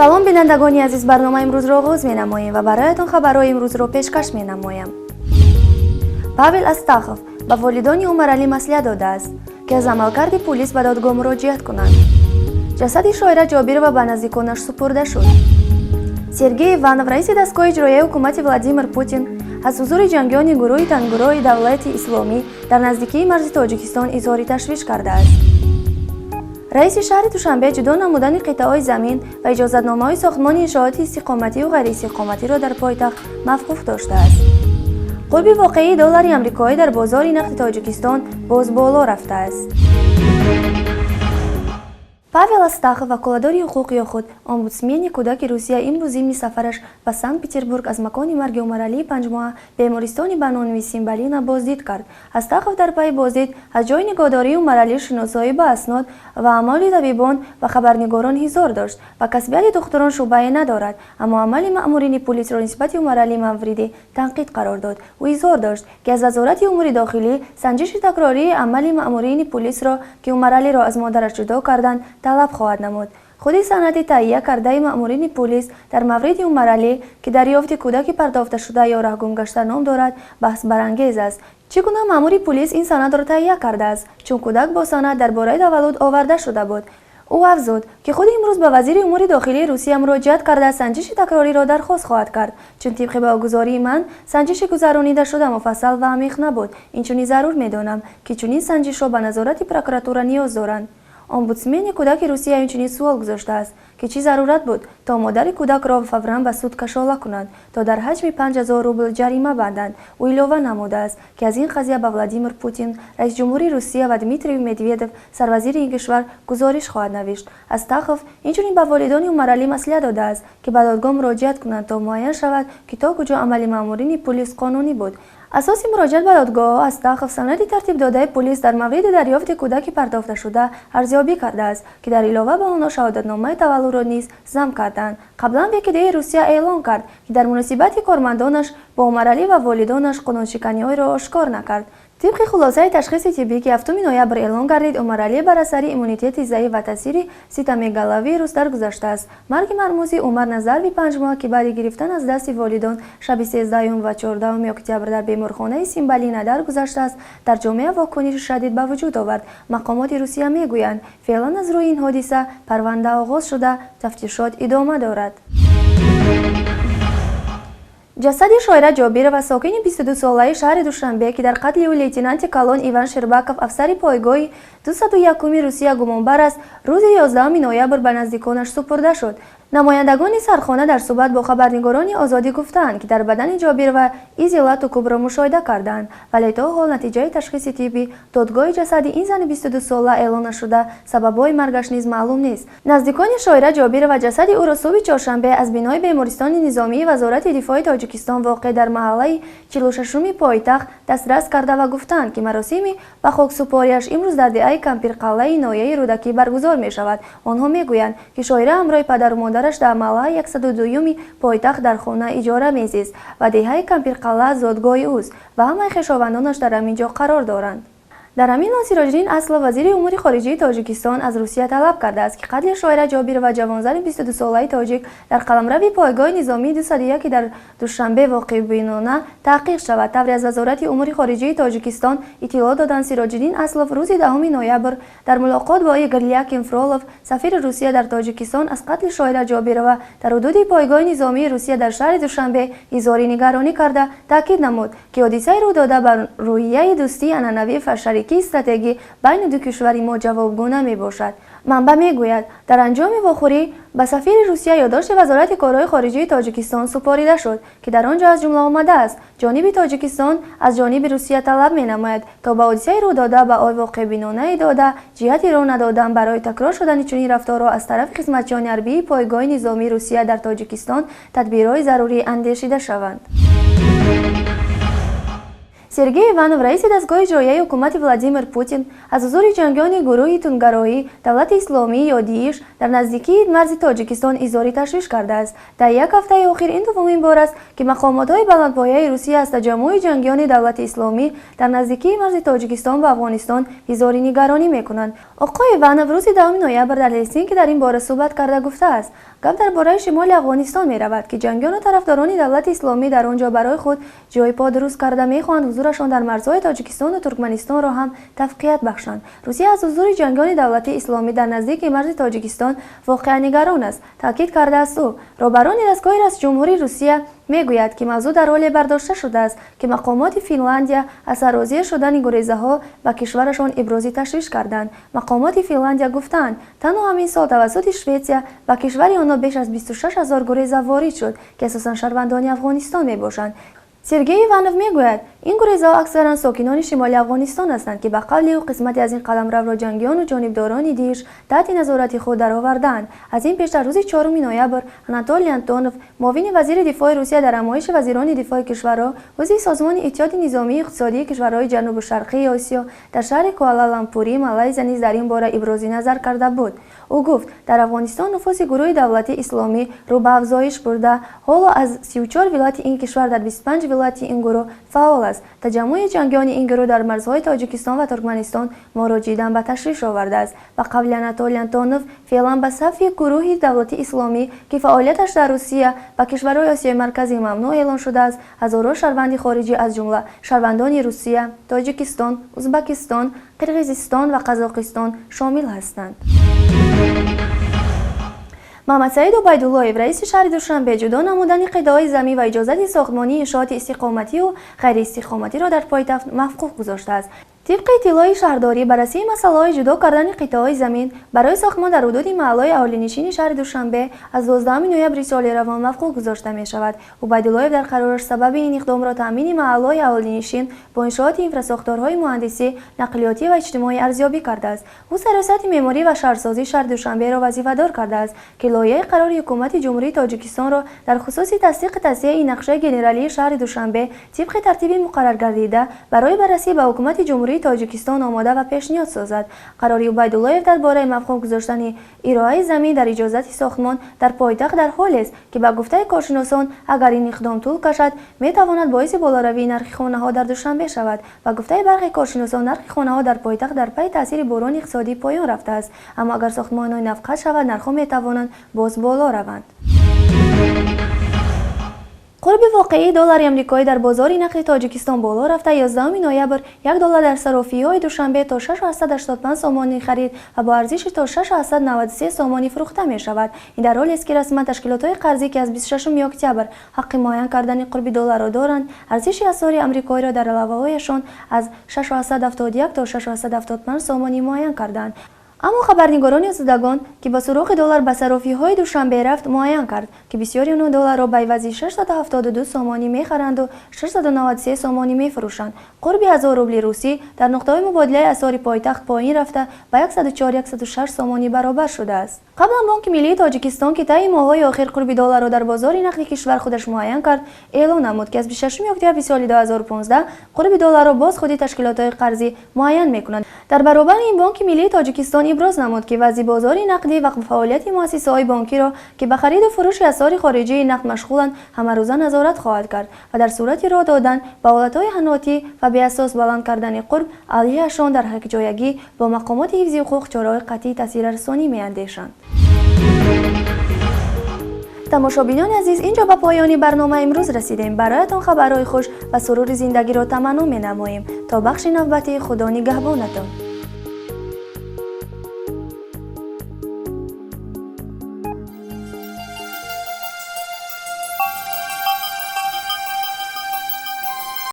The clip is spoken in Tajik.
Салом, бинандагони азиз, барномаи имрӯзро оғоз менамоем ва бароятон хабарҳои имрӯзро пешкаш менамоям. Павел Астахов ба волидони Умаралӣ маслиҳат додааст, ки аз амалкарди пулис ба додгоҳ муроҷиат кунанд. Ҷасади Шоира Ҷобирова ба наздиконаш супурда шуд. Сергей Иванов, раиси дастгоҳи иҷроияи ҳукумати Владимир Путин, аз ҳузури ҷангиёни гурӯҳи тангурои Давлати Исломӣ дар наздикии марзи Тоҷикистон изҳори ташвиш кардааст. Раиси шаҳри Душанбе ҷудо намудани қитъаҳои замин ва иҷозатномаҳои сохтмони иншооти истиқомативу ғайриистиқоматиро дар пойтахт мавқуф доштааст. Қурби воқеии доллари амрикоӣ дар бозори нақди Тоҷикистон боз боло рафтааст. Павел Астахов, ваколатдори ҳуқуқ ё худ омбудсмени кӯдаки Русия, имрӯз зимни сафараш ба Санкт Петербург аз макони марги Умаралии 5-моҳа, бемористони ба номи Симбалина, боздид кард. Астахов дар пайи боздид аз ҷойи нигоҳдории Умаралӣ, шиносоӣ ба аснод ва аъмоли табибон ба хабарнигорон изҳор дошт. Ба касбияти духтурон шубҳае надорад, аммо амали маъмурини пулисро нисбати Умаралӣ мавриди танқид қарор дод. Ӯ изҳор дошт, ки аз Вазорати умури дохилӣ санҷиши такрории амали маъмурини пулисро, ки Умаралиро аз модараш ҷудо карданд, талаб хоҳад намуд. Худи санади таҳия кардаи маъмурини пулис дар мавриди Умаралӣ, ки дарёфти кӯдаки партофташуда ё раҳгумгашта ном дорад, баҳсбарангез аст. Чӣ гуна маъмури пулис ин санадро таҳия кардааст, чун кӯдак бо санад дар бораи таваллуд оварда шуда буд? Ӯ афзуд, ки худи имрӯз ба вазири умури дохилии Русия муроҷиат карда, санҷиши такрориро дархост хоҳад кард, чун тибқи баҳогузории ман санҷиши гузаронидашуда муфассал ва амиқ набуд. Инчунин зарур медонам, ки чунин санҷишҳо ба назорати прокуратура ниёз доранд. Омбудсмени кӯдаки Русия инчунин суол гузоштааст, ки чӣ зарурат буд, то модари кӯдакро фавран ба суд кашола кунанд, то дар ҳаҷми 5000 рубл ҷарима банданд. Ӯ илова намудааст, ки аз ин қазия ба Владимир Путин, раисҷумҳури Русия, ва Дмитрий Медведев, сарвазири ин кишвар, гузориш хоҳад навишт. Астахов инчунин ба волидони Умаралӣ маслиҳат додааст, ки ба додгоҳ муроҷиат кунанд, то муайян шавад, ки то куҷо амали маъмурини пулис қонунӣ буд. Асоси муроҷиат ба додгоҳ Астахов санади тартибдодаи пулис дар мавриди дарёфти кӯдаки партофташуда арзёбӣ кардааст, ки дар илова ба онҳо шаҳодатномаи таваллудро низ зам карданд. Қаблан ВКДи Русия эълон кард, ки дар муносибати кормандонаш бо Умаралӣ ва волидонаш қонуншиканиҳоеро ошкор накард. Тибқи хулосаи ташхиси тиббӣ, ки 7 ноябр эълон гардид, Умаралӣ бар асари иммунитети заиф ва таъсири цитомегаловирус даргузаштааст. Марги мармузи Умар Назарви 5-моҳа, ки баъди гирифтан аз дасти волидон шаби 13 ва 14 октябр дар беморхонаи Симбалина даргузаштааст, дар ҷомеа вокуниши шадид ба вуҷуд овард. Мақомоти Русия мегӯянд, феълан аз рӯи ин ҳодиса парванда оғоз шуда, тафтишот идома дорад. Ҷасади Шоира Ҷобирова, сокини 22-солаи шаҳри Душанбе, ки дар қатли ӯ лейтенанти калон Иван Шербаков, афсари пойгоҳи 201-уми Русия, гумонбар аст, рӯзи 11 ноябр ба наздиконаш супурда шуд. Намояндагони сархона дар суҳбат бо хабарнигорони Озодӣ гуфтаанд, ки дар бадани Ҷобирова изи лату кӯбро мушоҳида карданд, вале то ҳол натиҷаи ташхиси тиббӣ додгоҳи ҷасади ин зани 22-сола эълон нашуда, сабабҳои маргаш низ маълум нест. Наздикони Шоира Ҷобирова ҷасади ӯро субҳи чоршанбе аз бинои бемористони низомии Вазорати дифои Тоҷикистон, воқеъ дар маҳаллаи 46-уми пойтахт, дастрас карда ва гуфтаанд, ки маросими ба хоксупориаш имрӯз дар деҳаи Кампирқалъаи ноҳияи Рӯдакӣ баргузор мешавад. Онҳо мегӯянд, ки Шоира ҳамроҳи падару модараш дар маҳаллаи 102-юми пойтахт дар хона иҷора мезист ва деҳаи Кампирқалъа зодгоҳи ӯст ва ҳамаи хешовандонаш дар ҳамин ҷо қарор доранд. Дар ҳамин ҳол Сироҷиддин Аслов, вазири умури хориҷии Тоҷикистон, аз Русия талаб кардааст, ки қатли Шоира Ҷобирова, ҷавонзани 22-солаи тоҷик, дар қаламрави пойгоҳи низомии 201, ки дар Душанбе воқеъбинона таҳқиқ шавад. Тавре аз Вазорати умури хориҷии Тоҷикистон иттилоъ доданд, Сироҷиддин Аслов рӯзи 10 ноябр дар мулоқот бо Игор Лякин Фролов, сафири Русия дар Тоҷикистон, аз қатли Шоира Ҷобирова дар ҳудуди пойгоҳи низомии Русия дар шаҳри Душанбе изҳори нигаронӣ карда, таъкид намуд, ки ҳодисаи рӯй дода ба рӯҳияи дӯстии анъанавӣ ва шарикии стратегӣ байни ду кишвари мо ҷавобгӯ намебошад. Манбаъ мегӯяд, дар анҷоми вохӯрӣ ба сафири Русия ёддошти Вазорати корҳои хориҷии Тоҷикистон супорида шуд, ки дар он ҷо аз ҷумла омадааст: ҷониби Тоҷикистон аз ҷониби Русия талаб менамояд, то ба ҳодисаи рӯйдода баҳои воқеъбинонаи дода, ҷиҳати роҳ надодан барои такрор шудани чунин рафторҳо аз тарафи хизматчиёни ҳарбии пойгоҳи низомии Русия дар Тоҷикистон тадбирҳои зарурӣ андешида шаванд. Сергей Иванов, раиси дастгоҳи иҷроияи ҳукумати Владимир Путин, аз ҳузури ҷангиёни гурӯҳи тундгароӣ Давлати Исломӣ ё ДИИШ дар наздикии марзи Тоҷикистон изҳори ташвиш кардааст. Дар як ҳафтаи охир ин дуввумин бор аст, ки мақомотҳои баландпояи Русия аз таҷаммуи ҷангиёни Давлати Исломӣ дар наздикии марзи Тоҷикистон ба Афғонистон изҳори нигаронӣ мекунанд. Оқои Иванов рӯзи 10 ноябр дар Ҳелсинки дар ин бора суҳбат карда гуфтааст: Гап дар бораи шимоли Афғонистон меравад, ки ҷангиёну тарафдорони давлати исломӣ дар он ҷо барои худ ҷои по дуруст карда мехоҳанд ҳузурашон дар марзҳои Тоҷикистону Туркманистонро ҳам тавқият бахшанд. Русия аз ҳузури ҷангиёни давлати исломӣ дар наздики марзи Тоҷикистон воқеан нигарон аст, таъкид кардааст ӯ. Роҳбарони дастгоҳи раисҷумҳури Русия мегӯяд, ки мавзӯъ дар ҳоле бардошта шудааст, ки мақомоти Финландия аз сарозир шудани гурезаҳо ба кишварашон ибрози ташвиш карданд. Мақомоти Финландия гуфтаанд, танҳо ҳамин сол тавассути Шветсия ба кишвари онҳо беш аз 26 ҳазор гуреза ворид шуд, ки асосан шаҳрвандони Афғонистон мебошанд. Сергей Иванов мегӯяд, ин гурезаҳо аксаран сокинони шимоли Афғонистон ҳастанд, ки ба қавли ӯ қисмате аз ин қаламравро ҷангиёну ҷонибдорони ДИШ таҳти назорати худ даровардаанд. Аз ин пештар рӯзи 4 ноябр Анатолий Антонов, муовини вазири дифои Русия, дар ҳамоиши вазирони дифои кишварҳо, узви Созмони Иттиҳоди низомии иқтисодии кишварҳои Ҷанубу Шарқии Осиё дар шаҳри Куала-Лампури Малайзия низ дар ин бора ибрози назар карда буд. Ӯ гуфт, дар Афғонистон нуфузи гурӯҳи давлати исломӣ рӯ ба афзоиш бурда, ҳоло аз 34 вилояти ин кишвар дар 25 вилояти ин гурӯҳ фаъол аст. Таҷаммӯи ҷангиёни ин гурӯҳ дар марзҳои Тоҷикистон ва Туркманистон моро ҷиддан ба ташвиш овардааст. Ба қавли Анатолий Антонов, феълан ба сафи гурӯҳи давлати исломӣ, ки фаъолияташ дар Русия ва кишварҳои Осиёи Марказӣ мамнӯъ эълон шудааст, ҳазорҳо шаҳрванди хориҷӣ, аз ҷумла шаҳрвандони Русия, Тоҷикистон, Узбакистон, Қирғизистон ва Қазоқистон шомил ҳастанд. Муҳаммадсаид Убайдуллоев, раиси шаҳри Душанбе, ҷудо намудани қитъаҳои замин ва иҷозати сохтмонии иншооти истиқомативу ғайриистиқоматиро дар пойтахт мавқуф гузоштааст. Тибқи иттилои шаҳрдорӣ, баррасии масъалаҳои ҷудо кардани қитъаҳои замин барои сохтмон дар ҳудуди маҳаллаҳои аҳолинишини шаҳри Душанбе аз 12 ноябри соли равон мавқуф гузошта мешавад. Убайдуллоев дар қарораш сабаби ин иқдомро таъмини маҳаллаҳои аҳолинишин бо иншооти инфрасохторҳои муҳандисӣ, нақлиётӣ ва иҷтимоӣ арзёбӣ кардааст. Ӯ Сариёсати меъморӣ ва шаҳрсозии шаҳри Душанберо вазифадор кардааст, ки лоиҳаи қарори Ҳукумати Ҷумҳурии Тоҷикистонро дар хусуси тасдиқи тавсияи нақшаи генералии шаҳри Душанбе тибқи тартиби муқарраргардида барои баррасӣ ба Ҳукумати Ҷумҳурии Тоҷикистон омода ва пешниҳод созад. Қарори Убайдуллоев дар бораи мавқуф гузоштани ироаи замин дар иҷозати сохтмон дар пойтахт дар ҳолест, ки ба гуфтаи коршиносон, агар ин иқдом тӯл кашад, метавонад боиси болоравии нархи хонаҳо дар Душанбе шавад. Ба гуфтаи бархе коршиносон, нархи хонаҳо дар пойтахт дар пайи таъсири бӯҳрони иқтисодӣ поён рафтааст, аммо агар сохтмонҳои нав қатъ шавад, нархҳо метавонанд боз боло раванд. Қурби воқеии доллари амрикоӣ дар бозори нақди Тоҷикистон боло рафта, 11 ноябр 1 доллар дар сарофиҳои Душанбе то 6,85 сомонӣ харид ва бо арзиши то 6,93 сомонӣ фурӯхта мешавад. Ин дар ҳолест, ки расман ташкилотҳои қарзӣ, ки аз 26 октябр ҳаққи муайян кардани қурби долларро доранд, арзиши асъори амрикоиро дар аловаҳояшон аз 6,71 то 6,75 сомонӣ муайян карданд. Аммо хабарнигорони озодагон, ки ба суроғи доллар ба сарофиҳои Душанбе рафт, муайян кард, ки бисёри онҳо долларро ба ивази 672 сомонӣ мехаранду 693 сомонӣ мефурӯшанд. Қурби 1000 рубли русӣ дар нуқтаҳои мубодилаи асъори пойтахт поин рафта, ба 104-106 сомонӣ баробар шудааст. Қаблан Бонки Миллии Тоҷикистон, ки таи моҳҳои охир қурби долларро дар бозори нақди кишвар худаш муайян кард, эълон намуд, ки аз 26 октябри соли 2015 қурби долларро боз худи ташкилотҳои қарзӣ муайян мекунанд. Дар баробари ин, Бонки Миллии Тоҷикистон иброз намуд, ки вазъи бозори нақдӣ ва фаъолияти муассисаҳои бонкиро, ки ба хариду фурӯши асъори хориҷии нақд машғуланд, ҳамарӯза назорат хоҳад кард ва дар сурати роҳ додан ба ҳолатҳои ҳанотӣ ва беасос баланд кардани қурб алайҳиашон дар якҷоягӣ бо мақомоти ҳифзи ҳуқуқ чораҳои қатъии таъсиррасонӣ меандешанд. Тамошобинони азиз, инҷо ба поёни барнома имрӯз расидем. Бароятон хабарҳои хуш ва сурури зиндагиро таманно менамоем. То бахши навбатӣ, Худо нигаҳбонатон.